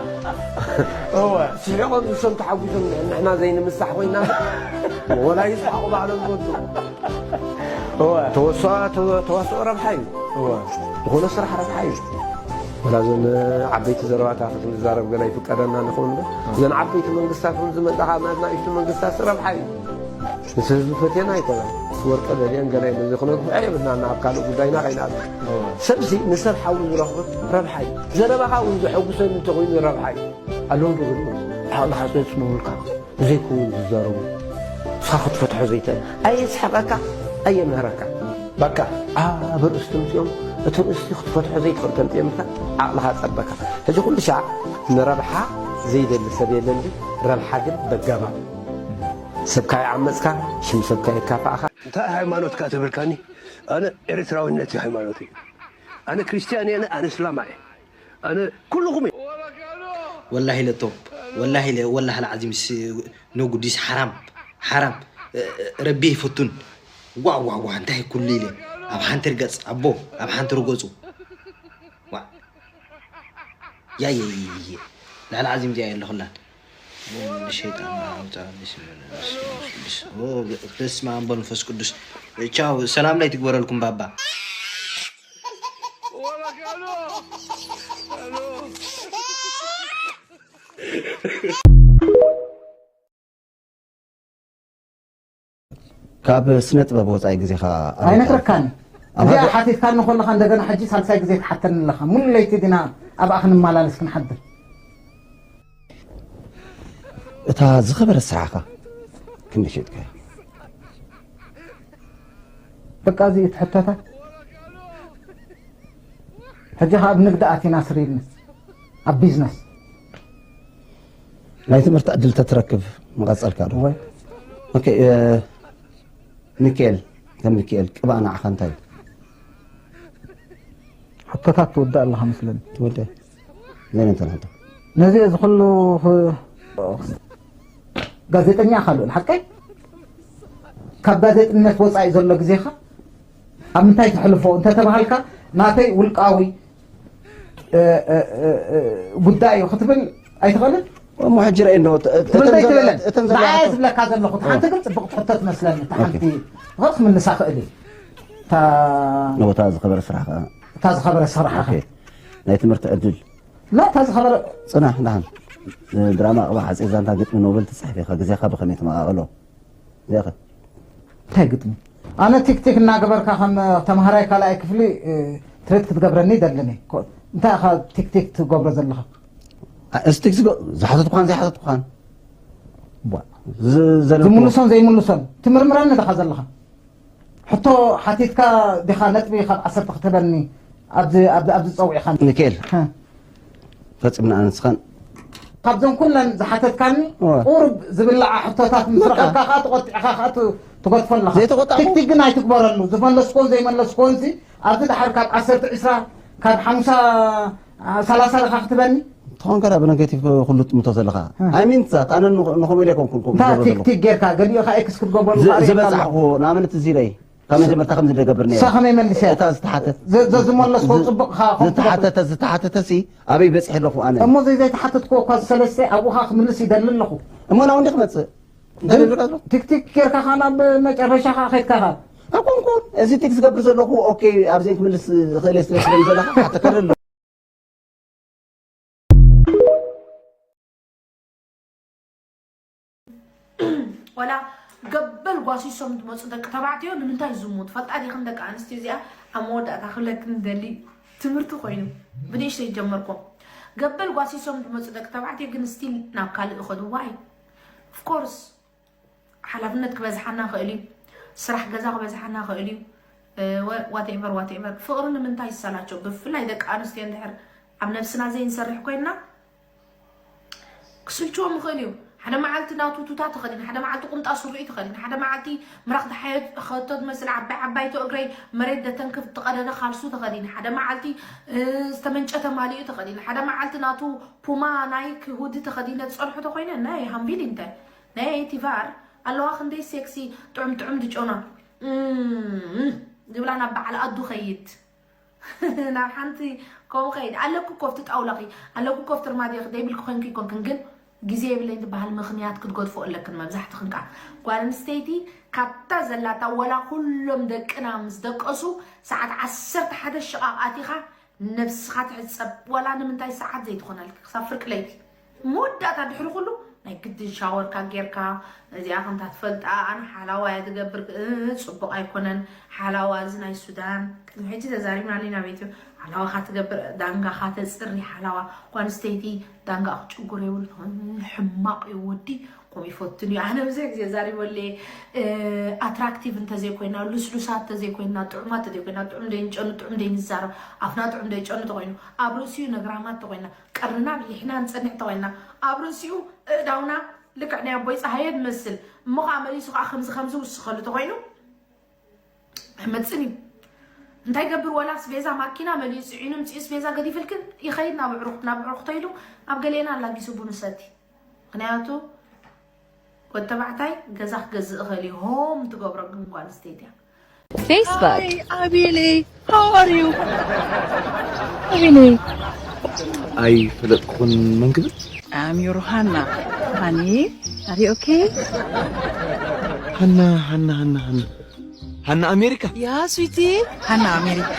እወ። ስሒቖም ንሶም ተሓጒሶም ንሕና ዘይንምሳሕ ኮይና ወላ ይስሓቑ ባዕሎም ዝወዱ እወ። ተወስኦ ተወ- ተዋስኦ ረብሓ እዩ። እወ። ዝኾነ ስራሕ ረብሓ እዩ። ወላ እዘን ዓበይቲ ዘረባታት ክንዛረብ ገና ይፍቀደና ንኸውን ዶ? እዘን ዓበይቲ መንግስታት እውን ዝመጻኻ ናብ ናእሽቱ መንግስታት ረብሓ እዩ። ምስ ህዝቢ ፈትየና ኣይኮነን። ወርቂ ደልየን ገለ ኢሉ እዚ ክነግፍዖ የብልናን ኣብ ካልእ ጉዳይና ከይንኣቱ። እወ። ሰብሲ ንሰብ ሓዊ ዝረኽቦ ረብሓ እዩ። ዘረባኻ እውን ዘሐጉሰኒ እንተኾይኑ ረብሓ እዩ። ኣለዉ ዶ ግን ዓቕልኻ ዘጽንቡልካ ዘይከውን ዝዛረቡ ንስኻ ክትፈትሖ ዘይትእል ኣየስሕቐካ ኣየምህረካ። በቃ ኣብ ርእስቲ ምፅኦም እቲ ርእስቲ ክትፈትሖ ዘይትኽእል ከምፅኦም ኢልካ ዓቕልኻ ጸበካ። ሕጂ ኩሉ ሻዕ ንረብሓ ዘይደሊ ሰብ የለን ድዩ? ረብሓ ግን በጋማ ሰብካ ይዓመፅካ፣ ሽም ሰብካ የካፋእኻ። እንታይ ሃይማኖትካ ትብልካኒ? ኣነ ኤርትራዊነት እዩ ሃይማኖተይ። ኣነ ክርስትያን እየ፣ ኣነ እስላማ እየ። ኣነ ኩልኹም እየ። ወላሂ ለቶም ወላሂ ለ ወላሂ ለዓዚም ስ- ኖ ጉዲስ ሓራም ሓራም እ- እ- ረቢ ይፈቱን ዋ ዋ ዋ እንታይ ኩሉ ኢለ ኣብ ሓንቲ ርገጽ ኣቦ ኣብ ሓንቲ ርገጹ ዋ ያየየየ ላዕሊ ዓዚም እዚኣ የለኹላን ሸይጣን ኣውፃ በስመ ኣብ መንፈስ ቅዱስ ቻው ሰላም ላይ ትግበረልኩም ባባ ካብ ስነ ጥበብ ወፃኢ ግዜኻ ኣበይ ኣይነግረካን ኣብ እዚኣ ሃገር- ሓቲትካኒ ከለኻ እንደገና ሕጂ ሳልሳይ ግዜ ትሓተኒ ኣለኻ ሙሉ ለይቲ ዲና ኣብኣ ክንመላለስ ክንሓድር እታ ዝኸበረ ስራሕኻ ክንደይ ሸጥካያ በቃ እዚ እቲ ሕቶታት ሕጂ ከ ኣብ ንግዲ ኣቲና ስር ኢልኒ ኣብ ቢዝነስ ናይ ትምህርቲ ዕድል ተትረክብ ምቐፀልካ ዶ ወይ ኦኬ እ፣ ሚካኤል ከም ሚካኤል ቅባእ ንዓኻ እንታይ እዩ ሕቶታት ትወድእ ኣለኻ መስለኒ ትወደ ዘይነ እንተናቶ ነዚ እዚ ኩሉ ክ- ጋዜጠኛ ኢኻ ልብል ሓቀይ ካብ ጋዜጥነት ወፃኢ ዘሎ ግዜኻ ኣብ ምንታይ ተሕልፎ እንተተባሃልካ ናተይ ውልቃዊ እ፣ እ፣ እ፣ እ፣ ጉዳይ እዩ ክትብል ኣይትኽእልን እሞ ሕጂ ረእየ እንዶ ትብል ዘይትብልን ንዓያ ዝብለካ ዘለኹ ሓንቲ ግን ፅብቕቲ ሕቶ ትመስለኒ እታ ሓንቲ ኸ ክምልሳ ክእል እዩ እታ ነቦታ ዝኸበረ ስራሕ ከዓ እታ ዝኸበረ ስራሕ ኦኬ። ናይ ትምህርቲ ዕድል ላ እታ ዝኸበረ ፅናሕ ንዳሓን ድራማ ቅባ ሓፂር ዛንታ ግጥሚ ኖበል ትፅሕፍ ኢኻ ግዜኻ ብኸመይ ትመቓቐሎ እዚኣኸ እንታይ ግጥሚ ኣነ ቲክቲክ እናገበርካ ከም ተምሃራይ ካልኣይ ክፍሊ እ፣ ትሬት ክትገብረኒ ይደልን እየ ኮ- እንታይ ኢኻ ቲክቲክ ትገብሮ ዘለኻ እስቲክ ዝሓተትኳን ዘይሓተትኳን ቧ- ዝ- ዘለኩ ዝምልሶን ዘይምልሶን ትምርምረኒ ዲኻ ዘለኻ ሕቶ ሓቲትካ ዲኻ ነጥቢ ካብ ዓሰርተ ክትህበኒ ኣብዚ ኣብዚ- ኣብዚ ፀዊዕኻ ሚካኤል ሀ። ፈፂምና ኣንስኻን ካብዞም ኩለን ዝሓተትካኒ እወ። ቁሩብ ዝብላዓ ሕቶታት ምስ ረኸብካ ከዓ ተቆጢዕካ ከዓ ት- ትገድፎ ኣለኻ ዘይተቆጣዕኩ? ቲክቲክ ግን ኣይትግበረሉ ዝመለስኮን ዘይመለስኮን ሲ ኣብዚ ድሓር ካብ ዓሰርተ ዒስራ ካብ ሓሙሳ ሰላሳ ኢኻ ክትበኒ ትኾን ከዳ ብነገቲቭ ኩሉ ጥምቶ ዘለኻ ኣይሚንት ዛት ኣነ ንኸ- ንኸምኡ ኢለ ኮንኩን ኮንኩ እንታ ዝገብሮ ዘለኹ። ቲክቲክ ጌርካ ገሊኡ ከዓ ኤክስ ክትገብረሉ ዝ- ከዓ ሪኤካ ኣለኹ። ዝበፃሕኹ ንኣብነት እዚ ኢለይ ካብ መጀመርታ ከም ዝደገብር ነይረ ንሳ ከመይ መሊሰ እታ ዝተሓተት ዘ- ዘ- ዝመለስኮ ዝ- ፅቡቕ ኢኻ ኮንኩ። ዝተሓተተ ዝተሓተተ ሲ ኣበይ በፂሐ ኣለኹ ኣነ እሞ ዘይ ዘይተሓተትኮ እኳ ዝሰለስተ ኣብኡ ከዓ ክምልስ ይደሊ ኣለኹ እሞ ናብ እንዲ ክመፅእ እንታይ ግን ንብልካ ኣለኹ ቲክቲክ ጌርካ ከዓ ናብ መጨረሻ ከዓ ከይድካ ኢኻ ኣይኮንኩን እዚ ቲክ ዝገብር ዘለኹ ኦኬ ኣብዚአን ክምልስ ዝኽእል እየ ስለ ስለ ዘለካ ሓተከለ ኣለኹ ዋላ ገበል ጓሲሶም ዝመፁ ደቂ ተባዕትዮ ንምንታይ ዝሙት ፈልጣ ዲኽን ደቂ ኣንስትዮ እዚኣ ኣብ መወዳእታ ክብለክን ደሊ ትምህርቲ ኮይኑ ብንእሽተይ ጀመርኮ ገበል ጓሲሶም ዝመፁ ደቂ ተባዕትዮ ግን ስቲል ናብ ካልእ ይኸዱ ዋይ ኦፍኮርስ ሓላፍነት ክበዝሓና ይኽእል እዩ ስራሕ ገዛ ክበዝሓና ይኽእል እዩ ዋቴቨር ዋቴቨር ፍቕሪ ንምንታይ ይሰላቸው ብፍላይ ደቂ ኣንስትዮ እንድሕር ኣብ ነብስና ዘይንሰርሕ ኮይንና ክስልችዎም ይኽእል እዩ ሓደ መዓልቲ ናቱ ቱታ ተኸዲን ሓደ መዓልቲ ቁምጣ ሱርኢ ተኸዲን ሓደ መዓልቲ ምራኽ ተሓየት ኸቶ ዝመስል ዓባይ ዓባይቶ እግረይ መሬት ደተንክፍ ተቐደደ ካልሱ ተኸዲን ሓደ መዓልቲ ዝተመንጨተ ማሊኡ ተኸዲን ሓደ መዓልቲ ናቱ ፑማ ናይክ ሁዲ ተኸዲነ ዝፀንሖ ተኮይነ ናይ ሃምቪል እንተ ናይ ቲቫር ኣለዋ ክንደይ ሴክሲ ጥዑም ጥዑም ድጮና እም፣ ዝብላ ናብ በዓል ኣዱ ኸይድ። ናብ ሓንቲ ከምኡ ኸይድ ኣለኩ። ኮፍቲ ጣውላኺ ኣለኩ። ኮፍቲ ርማድኺ ደይብልኪ ኮንኪ ይኮንክን ግን ግዜ የብለኝ ዝበሃል ምኽንያት ክትገድፎ ኣለክን። መብዛሕትኽን ከዓ ጓል ኣንስተይቲ ካብታ ዘላታ ወላ ኩሎም ደቅና ምስ ደቀሱ ሰዓት ዓሰርተ ሓደ ሽቓቕ ኣቲኻ ነብስኻ ትሕጸብ። ወላ ንምንታይ ሰዓት ዘይትኾነልኪ ክሳብ ፍርቂ ለይቲ መወዳእታ ድሕሪ ኩሉ ናይ ግድን ሻወርካ ጌርካ እዚኣ ከምታ ትፈልጣ ኣነ ሓላዋ እያ ትገብር። ጽቡቕ ኣይኮነን ሓላዋ እዚ ናይ ሱዳን። ቅድሚ ሕጂ ተዛሪብና ሊና ቤት ሓላዋ ካትገብር ዳንጋ ካተጽሪ ሓላዋ ጓል ኣንስተይቲ ዳንጋ ክጭጉር የብሉ። ሕማቕ እዩ ወዲ ከምኡ ይፈትን እዩ። ኣነ ብዙሕ ግዜ ዛሪበለ። ኣትራክቲቭ እንተዘይኮይና፣ ሉስሉሳት እንተዘይኮይና፣ ጥዑማት እንተዘይኮይና፣ ጥዑም ደይንጨኑ ጥዑም ደይንዛረብ ኣፍና ጥዑም ደይጨኑ ተኮይኑ ኣብ ርእሲኡ ነግራማት ተኮይና ቀርንና ሊሕና ንጸንሕ ተኮይና ኣብ ርእሲኡ እእዳውና ልክዕ ናይ ኣቦይ ፀሃየ ትመስል እሞ ከዓ መሊሱ ከዓ ከምዚ ከምዚ ውስኸሉ ተኮይኑ ኣይመፅን እዩ። እንታይ ገብር ወላ ስቤዛ ማኪና መሊኡ ፅዒኑ ምፅኡ ስቤዛ ገዲፍልክን ይኸይድ ናብ ዕሩክ ናብ ዕሩክ ተይሉ ኣብ ገሌና ኣላጊሱ ቡን ሰቲ። ምክንያቱ ወተባዕታይ ገዛ ክገዝእ እኽእል እዩ ሆም ትገብሮ ግን ጓል ስተይቲ እያ። Facebook. Hi, Abile. How are you? Abile. ኣይፈለጥኩን መን ክብል I'm your Hannah. Honey, are you okay? ሃና ሃና ሃና ሃና ሃና ኣሜሪካ Yeah, sweetie. ሃና ኣሜሪካ።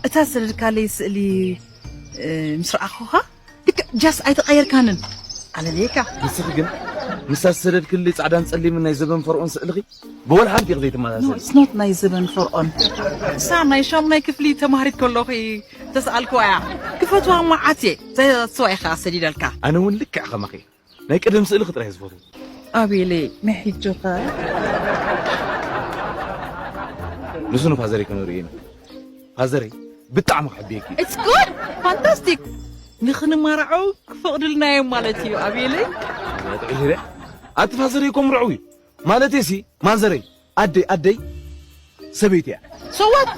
እታ ዝሰደድካለይ ስእሊ እ፣ ምስ ረኣኹኻ ልክዕ ጃስ ኣይተቐየርካንን። ኣለለየካ። ንስኺ ግን ምስታ ዝሰደድክሊ ጻዕዳን ጸሊምን ናይ ዘበን ፈርኦን ስእልኺ ብወላ ሓንቲ ኢኺ ዘይትመሳሰሊ። It's not ናይ ዘበን ፈርኦን። እሳ ናይ ሻሙናይ ክፍሊ ተማሃሪት ከለኹ ተሰኣልክዋ እያ። ክፈትዋ እሞ ዓትየ። ዘስዋ ኢኻ ሰዲደልካ። ኣነ እውን ልክዕ ከማኺ ናይ ቀደም ስእልኺ ጥራይ ዝፈትዎ። ኣቤለይ ናይ ሕጆኸ? ንሱ ንፋዘረይ ከነርኢ ኢና። ፋዘረይ ብጣዕሚ ክሕብየኪ እዩ። It's good! Fantastic! ንኽንመርዓው ክፈቕድልና እዮም ማለት እዩ ኣቤለይ። ጥዑይ ዙርያ ኣቲ ፋዘረይ እኮ ምርዕው እዩ። ማለተይ ሲ ማዘረይ ኣደይ ኣደይ ሰበይቲ እያ። So what?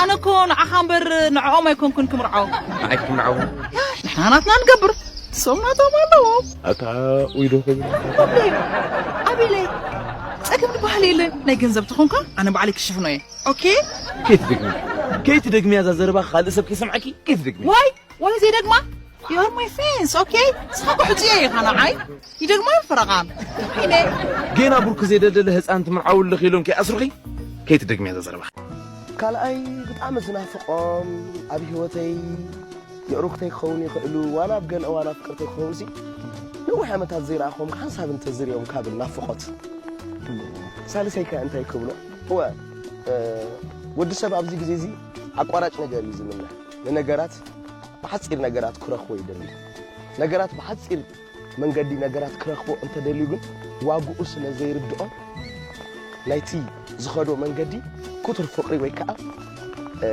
ኣነ እኮ ንዓኻ እምበር ንዕኦም ኣይኮንኩን ክምርዓው። ንዓይ ክትምርዓው ንሕና ናትና ንገብር። እሶም ናቶም ኣለዎም። ኣታ ውይ ዶ ክብል ፕሮብሌም ኣቤለይ ጸገም ዝበሃል የለ። ናይ ገንዘብ ተኾንካ ኣነ ባዕለይ ክሽፍኖ እየ። ኦኬ? ከይትደግሚ ከይትደግሚ እዛ ዘረባ ካልእ ሰብ ከይሰምዓኪ ከይትደግሚ። ዋይ ዋይ ዘይደግማ? You are my friends, okay? ንስኻ እኮ ሕጽዮ ኢኻ ንዓይ። ይደግማ እዮም ፈረቓን። ኢለ ጌና ብርኩ ዘይደልደለ ህፃን ትምርዓው ኣለኺ ኢሎም ከይኣስሩኺ ከይትደግሚ እዛ ዘረባ። ካልኣይ ብጣዕሚ ዝናፍቖም ኣብ ህይወተይ የዕሩኽተይ ክኸውን ይኽእሉ ዋላ ኣብ ገለ እዋን ኣፍቅርተይ ክኸውን ሲ ነዊሕ ዓመታት ዘይረኣኹም ሓንሳብ እንተዝሪኦም ካብ ናፍቖት። ሳልሰይ ከ እንታይ ክብሎ? እወ፣ እ፣ ወዲ ሰብ ኣብዚ ግዜ እዚ ኣቋራጭ ነገር እዩ ዝምነ። ንነገራት ብሓፂር ነገራት ክረኽቦ ይደሊ። ነገራት ብሓፂር መንገዲ ነገራት ክረኽቦ እንተደልዩ ግን ዋግኡ ስለ ዘይርድኦ ናይቲ ዝኸዶ መንገዲ ክቱር ፍቕሪ ወይ ከዓ እ፣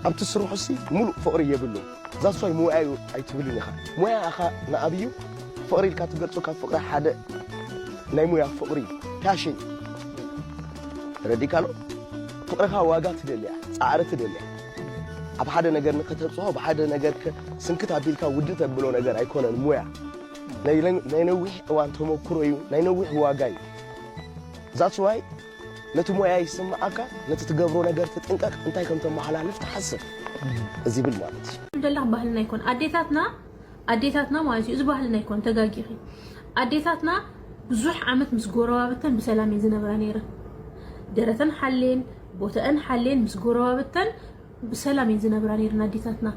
ኣብቲ ስርሑሲ ሙሉእ ፍቕሪ የብሉን። ዛስዋይ ሞያ እዩ ኣይትብልን ኢኻ። ሞያ ኢኻ ንኣብዩ ፍቕሪ ኢልካ ትገልጾ ካብ ፍቕሪ ሓደ ናይ ሞያ ፍቕሪ እዩ። ፓሽን እዩ። ተረዲእካ ኣሎ? ፍቕርኻ ዋጋ ትደልያ፣ ጻዕሪ ትደልያ። ኣብ ሓደ ነገር ንኸተብጽሖ፣ ብሓደ ነገር ከ-፣ ስንክት ኣቢልካ ውድእ ተብሎ ነገር ኣይኮነን ሞያ። ናይ ለ-፣ ናይ ነዊሕ እዋን ተመኩሮ እዩ፣ ናይ ነዊሕ ዋጋ እዩ። ዛስዋይ ነቲ ሞያ ይስምዓካ፣ ነቲ ትገብሮ ነገር ትጥንቀቕ፣ እንታይ ከም ተመሓላልፍ ትሓስብ። እዚ ብል ማለት እዩ። ደለኽ ባህልና ኣይኮን ኣዴታትና ኣዴታትና ማለት እዩ። እዚ ባህልና ኣይኮን ተጋጊኺ። ኣዴታትና ብዙሕ ዓመት ምስ ጎረባብተን ብሰላም እየን ዝነብራ ነይረን። ደረተን ሓሌን ቦተአን ሓሌን ምስ ጎረባብተን ብሰላም እየን ዝነብራ ነይረን ኣዴታትና።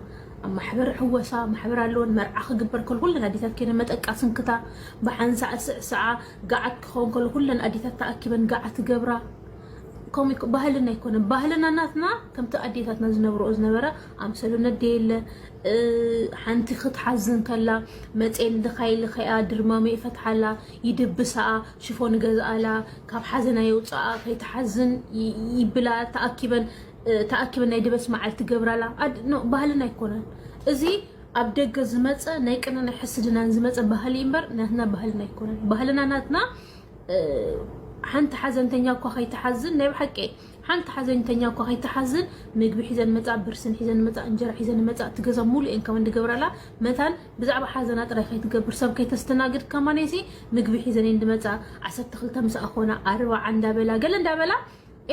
ኣብ ማሕበር ሕወሳ ማሕበር ኣለወን። መርዓ ክግበር ከሎ ኩለን ኣዴታት ከይደን መጠቃ ስንክታ ብሓንሳእ ስዕስዓ ጋዓት ክኸውን ከሎ ኩለን ኣዴታት ተኣኪበን ጋዓት ይገብራ። ከምኡ ይኮ-፣ ባህልና ኣይኮነን። ባህልና ናትና ከምቲ ኣዴታትና ዝነብረኦ ዝነበረ ኣምሰሉ ነደየለ፣ እ፣ ሓንቲ ክትሓዝን ከላ መፅኤ ልኻይ ልኸያ ድርማመ ይፈትሓላ፣ ይድብስኣ፣ ሽፎን ይገዝኣላ፣ ካብ ሓዘና የውፅኣ፣ ከይትሓዝን ይ-፣ ይብላ፣ ተኣኪበን፣ እ፣ ተኣኪበን ናይ ድበስ መዓልቲ ገብራላ። ኣድ-፣ ኖ፣ ባህልና ኣይኮነን። እዚ ኣብ ደገ ዝመፀ ናይ ቅነ ናይ ሕስድናን ዝመፀ ባህሊ እምበር ናትና ባህልና ኣይኮነን። ባህልና ናትና እ፣ ሓንቲ ሓዘንተኛ እኳ ከይትሓዝን፣ ናይ ብሓቂ ሓንቲ ሓዘንተኛ እኳ ከይትሓዝን፣ ምግቢ ሒዘን መጻ፣ ብርስን ሒዘን መጻ፣ እንጀራ ሒዘን መጻ፣ እቲ ገዛ ሙሉእ እየን ከመን ድገብራላ። መታን ብዛዕባ ሓዘና ጥራይ ከይትገብር፣ ሰብ ከይተስተናግድ ከማን እየሲ፣ ምግቢ ሒዘን እየን ድመጻ። ዓሰርተ ክልተ ምስ ኣኾና፣ ኣርባዓ እንዳበላ፣ ገለ እንዳበላ፣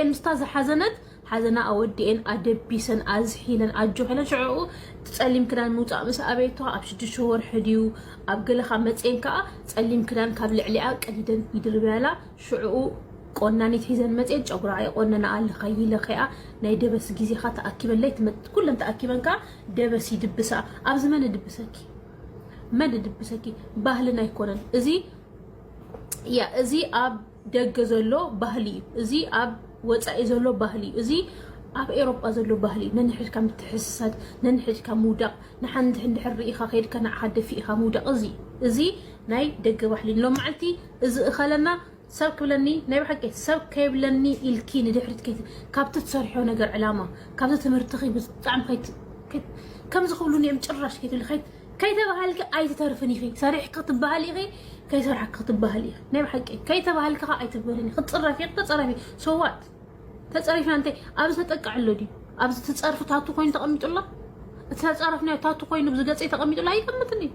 ኤን ምስታ ዝሓዘነት ሓዘና ኣወዲኤን ኣደቢሰን ኣዝሒለን ኣጆኺለን። ሽዑኡ እቲ ጸሊም ክዳን ምውጻእ ምስ ኣበየቶ ኣብ ሽዱሽተ ወርሒ ድዩ ኣብ ገለኻ መጽኤን ከኣ ጸሊም ክዳን ካብ ልዕሊኣ ቀዲደን ይድርብያላ። ሽዑኡ ቆናኒት ሒዘን መጽኤን ጨጉራ የቆነና ኣለኻ ይለኸያ። ናይ ደበስ ግዜኻ ተኣኪበለይ ትመጥ-፣ ኩለን ተኣኪበን ከኣ ደበስ ይድብሳ። ኣብዚ መን ድብሰኪ? መን ድብሰኪ? ባህልና ኣይኮነን እዚ። ያ፣ እዚ ኣብ ደገ ዘሎ ባህሊ እዩ። እዚ ኣብ ወጻኢ ዘሎ ባህሊ እዩ። እዚ ኣብ ኤሮጳ ዘሎ ባህሊ እዩ። ነንሕድካ ምትሕስሳድ፣ ነንሕድካ ምውዳቕ፣ ንሓንቲ እንድሕር ርኢኻ ከይድካ ንዓኻ ደፊእኻ ምውዳቕ። እዚ፣ እዚ ናይ ደገ ባህሊ። ሎም መዓልቲ እዚ እኸለና ሰብ ክብለኒ፣ ናይ ብሓቂ ሰብ ከይብለኒ ኢልኪ ንድሕሪት ከይት-፣ ካብቲ ትሰርሕዮ ነገር ዕላማ፣ ካብቲ ትምህርትኺ ብጣዕሚ ከይት-፣ ከይት-፣ ከምዚ ክብሉኒ እዮም ጭራሽ ከይትብሊ፣ ከይት-፣ ከይተባሃልኪ ኣይትተርፍን ኢኺ። ሰሪሕኪ ክትበሃል ኢኺ፣ ከይሰራሕኪ ክትበሃል ኢኺ። ናይ ብሓቂ ከይተባሃልኪ ኸዓ ኣይትበልን ኢኺ። ክትጽረፊ ኢኺ፣ ተጸረፊ። So what? ተጸሪፍና እንታይ? ኣብዚ ተጠቅዕ ኣሎ ድዩ? ኣብዚ ትጸርፊ ታቱ ኮይኑ ተቐሚጡ ኣሎ? እቲ ተጻረፍናዮ ታቱ ኮይኑ ኣብዚ ገጸይ ተቐሚጡ ኣሎ? ኣይቀምጥን እዩ።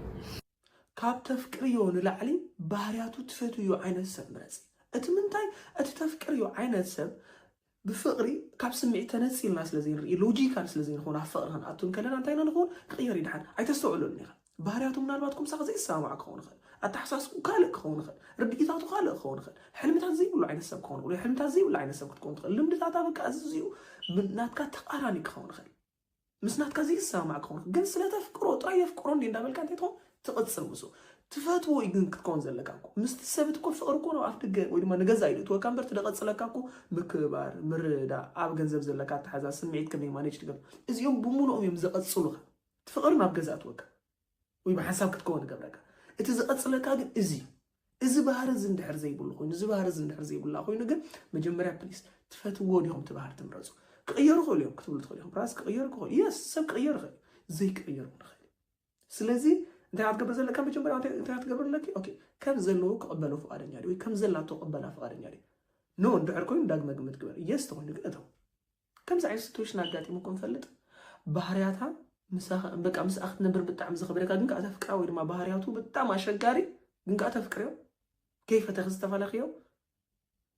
ካብ ተፍቅርዮ ንላዕሊ ባህርያቱ ትፈትውዮ ዓይነት ሰብ ምረጺ። እቲ ምንታይ? እቲ ተፍቅርዮ ዓይነት ሰብ ብፍቕሪ ካብ ስምዒት ተነጺልና ስለ ዘይንርኢ፣ ሎጂካል ስለ ዘይንኸውን፣ ኣብ ፍቕሪ ክንኣቱ እንከለና እንታይ ኢና ንኸውን? ክቕየር እዩ ድሓን። ኣይተስተውዕለሉን ኢኻ። ባህርያቱ ምናልባት ኩምሳኻ ዘይሰማማዕ ክኸውን ይኽእል። ኣተሓሳስቡ ካልእ ክኸውን ይኽእል። ርድኢታቱ ካልእ ክኸውን ይኽእል። ሕልምታት ዘይብሉ ዓይነት ሰብ ክኸውን ይኽእል። ወይ ሕልምታት ዘይብሉ ዓይነት ሰብ ክትከውን ትኽእል። ልምድታታ በቃ ኣዝዩ ብ-፣ ናትካ ተቓራኒ ክኸውን ይኽእል። ምስ ናትካ ዘይሰማማዕ ክኸውን ይኽእል። ግን ስለ ተፍቅሮ ጥራይ የፍቅሮ እንዴ እንዳበልካ እንታይ ትኸውን? ትቕጽል ምስኡ። ትፈትዎ እዩ ግን ክትከውን ዘለካ እኮ። ምስቲ ሰብ እቲ እኮ ፍቕሪ እኮ ናብ ኣፍ ደገ ወይ ድማ ንገዛ እዩ ዝእትወካ እምበር እቲ ደቐጽለካ እኮ ምክብባር፣ ምርድዳእ፣ ኣብ ገንዘብ ዘለካ ኣተሓዛ፣ ስምዒት ከመይ ማኔጅ ትገብር። እዚኦም ብምሉኦም እዮም ዘቐጽሉኻ። እቲ ፍቕሪ ናብ ገዛ እትወካ ወይ ብሓንሳብ ክትከውን ይገብረካ። እቲ ዝቐጽለካ ግን እዚ እዩ። እዚ ባህሪ እዚ እንድሕር ዘይብሉ ኮይኑ፣ እዚ ባህሪ እዚ እንድሕር ዘይብላ ኮይኑ ግን መጀመርያ ፕሊስ ትፈትዎ ዲኹም እቲ ባህሪ ትምረጹ። ክቕየሩ ይኽእሉ እዮም ክትብሉ ትኽእሉ ኢኹም። ራስ ክቕየሩ ክኽእሉ፣ የስ፣ ሰብ ክቕየር ይኽእል እዩ። ዘይክቕየር እውን ይኽእል እዩ። ስለዚ እንታይ ክትገብር ዘለካ መጀመርያ፣ እንታይ፣ እንታይ ክትገብር ኣለኪ? ኦኬ፣ ከም ዘለዎ ክቕበሎ ፍቓደኛ ድዩ? ወይ ከም ዘላቶ ክቕበላ ፍቓደኛ ድዩ? ኖ እንድሕር ኮይኑ ዳግመ ግምት ግበር። የስ ተኾይኑ ግን እተው። ከምዚ ዓይነት ሲትዌሽን ኣጋጢሙኩም ይፈልጥ? ባህርያታ ምሳኻ፣ በቃ ምስኣ ክትነብር ብጣዕሚ ዘኽብረካ ግን ከኣ ተፍቅራ ወይ ድማ ባህርያቱ ብጣዕሚ ኣሸጋሪ ግን ከኣ ተፍቅርዮ? ከይፈተኺ ዝተፈለኽዮ?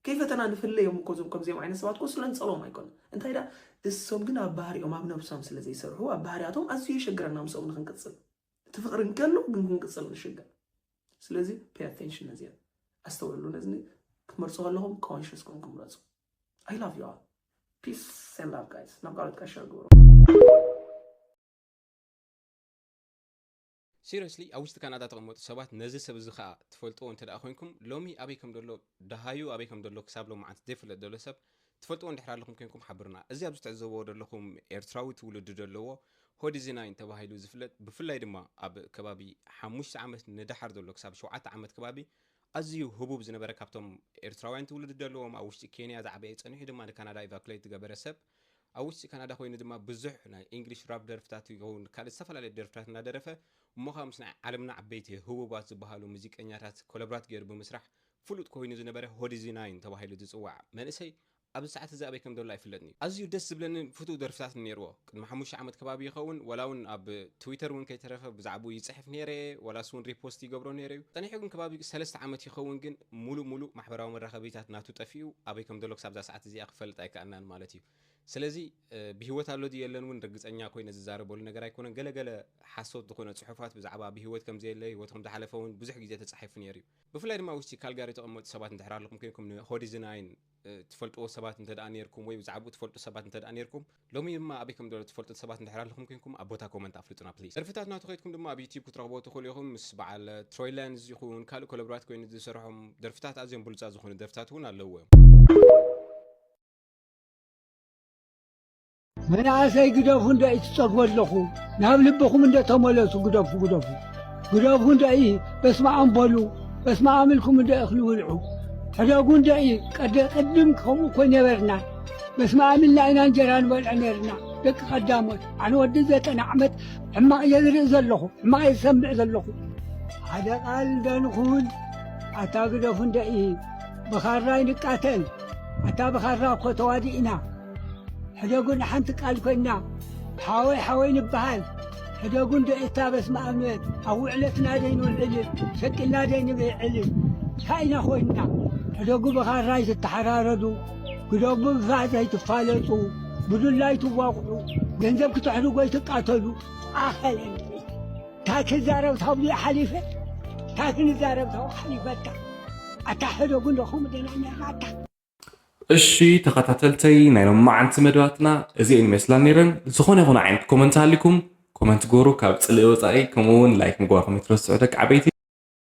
ከይፈተና ንፍለዮም እኮ እዞም ከምዚኦም ዓይነት ሰባት እኮ ስለ ንጸልኦም ኣይኮነን። እንታይ ደኣ እሶም ግን ኣብ ባህሪኦም ኣብ ነብሶም ስለ ዘይሰርሑ ኣብ ባህርያቶም ኣዝዩ የሸግረና ምስኦም ንኽንቅጽል። እቲ ፍቕሪ እንከሎ ግን ክንቅጽል ንሽገር። ስለዚ pay attention ነዚኣ ኣስተውዕሉ። ነዚ ክትመርጹ ከለኹም conscious ኮንኩም ምረጹ። I love you all. Peace and love guys። ናብ ካልኦት ቀሻ ግብሩ። ሲሪየስሊ ኣብ ውሽጢ ካናዳ ተቐመጡ ሰባት ነዚ ሰብ እዚ ከዓ ትፈልጥዎ እንተ ደኣ ኮይንኩም ሎሚ ኣበይ ከም ደሎ ደሃዩ ኣበይ ከም ደሎ ክሳብ ሎማዓንቲ ዘይፍለጥ ደሎ ሰብ ትፈልጥዎ እንድሕር ኣለኹም ኮይንኩም ሓብርና። እዚ ኣብዚ ትዕዘብዎ ደለኹም ኤርትራዊ ትውልዲ ደለዎ ሆዲ ዚናይን ተባሂሉ ዝፍለጥ ብፍላይ ድማ ኣብ ከባቢ ሓሙሽተ ዓመት ንደሓር ዘሎ ክሳብ ሸውዓተ ዓመት ከባቢ ኣዝዩ ህቡብ ዝነበረ ካብቶም ኤርትራውያን ትውልዲ ደለዎም ኣብ ውሽጢ ኬንያ ዝዓበየ ጸኒሑ ድማ ንካናዳ ኢቫኩሌት ዝገበረ ሰብ ኣብ ውሽጢ ካናዳ ኮይኑ ድማ ብዙሕ ናይ ኢንግሊሽ ራፕ ደርፍታት ይኸውን ካልእ ዝተፈላለዩ ደርፍታት እናደረፈ እሞ ከዓ ምስ ናይ ዓለምና ዓበይቲ ህቡባት ዝበሃሉ ሙዚቀኛታት ኮለብራት ገይሩ ብምስራሕ ፍሉጥ ኮይኑ ዝነበረ ሆዲዚ ናይን ተባሂሉ ዝፅዋዕ መንእሰይ ኣብዚ ሰዓት እዚ ኣበይ ከም ዘሎ ኣይፍለጥን እዩ። ኣዝዩ ደስ ዝብለንን ፍቱው ደርፍታት ነይርዎ። ቅድሚ ሓሙሽተ ዓመት ከባቢ ይኸውን ዋላ እውን ኣብ ትዊተር እውን ከይተረፈ ብዛዕባኡ ይፅሕፍ ነይረ ዋላስ እውን ሪፖስት ይገብሮ ነይረ እዩ። ፀኒሑ ግን ከባቢ ሰለስተ ዓመት ይኸውን ግን ሙሉእ ሙሉእ ማሕበራዊ መራኸቢታት ናቱ ጠፊኡ ኣበይ ከም ዘሎ ክሳብ እዛ ሰዓት እዚኣ ክፈልጥ ኣይከኣልናን ማለት እዩ። ስለዚ ብህይወት ኣሎ ድዩ የለን እውን ርግፀኛ ኮይነ ዝዛረበሉ ነገር ኣይኮነን። ገለገለ ሓሶት ዝኾነ ፅሑፋት ብዛዕባ ብህይወት ከም ዘየለ ህይወት ከም ዝሓለፈ እውን ብዙሕ ግዜ ተፃሒፉ ነይሩ እዩ። ብፍላይ ድማ ውሽጢ ካልጋሪ ተቐመጡ ሰባት እንድሕር ኣለኹም ኮይንኩም ንሆዲዝናይን ትፈልጥዎ ሰባት እንተ ደኣ ነይርኩም ወይ ብዛዕባኡ ትፈልጡ ሰባት እንተ ደኣ ነይርኩም ሎሚ ድማ ኣበይ ከም ዘሎ ትፈልጡ ሰባት እንድሕር ኣለኹም ኮይንኩም ኣብ ቦታ ኮመንት ኣፍልጡና ፕሊስ። ደርፍታት ናቱ ከይድኩም ድማ ኣብ ዩቲዩብ ክትረኽቦ ትኽእሉ ኢኹም። ምስ በዓል ትሮይላንዝ ይኹን ካልእ ኮለብራት ኮይኑ ዝሰርሖም ደርፍታት ኣዝዮም ብሉፃት ዝኾኑ ደርፍታት እውን ኣለውዎ እዮም። መናእሰይ ግደፉ እንዶ ይትጸግቡ ኣለኹ ናብ ልብኹም እንዶ ተመለሱ ግደፉ ግደፉ ግደፉ እንዶ ይ በስመኣም በሉ በስመኣም ኢልኩም እንዶ እኽሊ ብልዑ ሕደጉ እንዶ ይ ቀደ ቅድም ከምኡ እኮ ነበርና በስመኣም ኢልና ኢና እንጀራ ንበልዕ ነርና ደቂ ቀዳሞት ኣነ ወዲ ዘጠና ዓመት ሕማቕ እየ ዝርኢ ዘለኹ ሕማቕ እየ ዝሰምዕ ዘለኹ ሓደ ቃል እንዶ ንኹን ኣታ ግደፉ እንዶ ይ ብኻራ ይንቃተል። ኣታ ብኻራ እኮ ተዋዲእና። ሕደጉን ሓንቲ ቃል ኮይና፣ ሓወይ ሓወይ ንበሃል። ሕደጉን ዶ ኤታ በስመ ኣብ ንበል። ኣብ ውዕለትና ደይ ንውዕል፣ ሸቂልና ደይ ንብዕል። እንታይ ኢና ኮይንና? ሕደጉ ብኻራ ይትተሓራረዱ፣ ግደጉ ብፋዕ ዘይትፋለጡ፣ ብዱላ ይትዋቕዑ፣ ገንዘብ ክትሕድጎ ይትቃተሉ። ኣኸለን እንታይ ክዛረብ ታብሉ ሓሊፈ፣ እንታይ ክንዛረብ ታብኡ ሓሊፈካ። ኣታ ሕደጉ እንደኹም ደናኛ ኣታ። እሺ ተኸታተልተይ ናይ ሎማዓንቲ መደባትና እዚኤን ይመስላ ነይረን። ዝኾነ ይኹን ዓይነት ኮመንት ሃሊኩም ኮመንት ግበሩ፣ ካብ ጽልኢ ወጻኢ። ከምኡ እውን ላይክ ምግባርኩም ኣይትረስዑ ደቂ ዓበይቲ።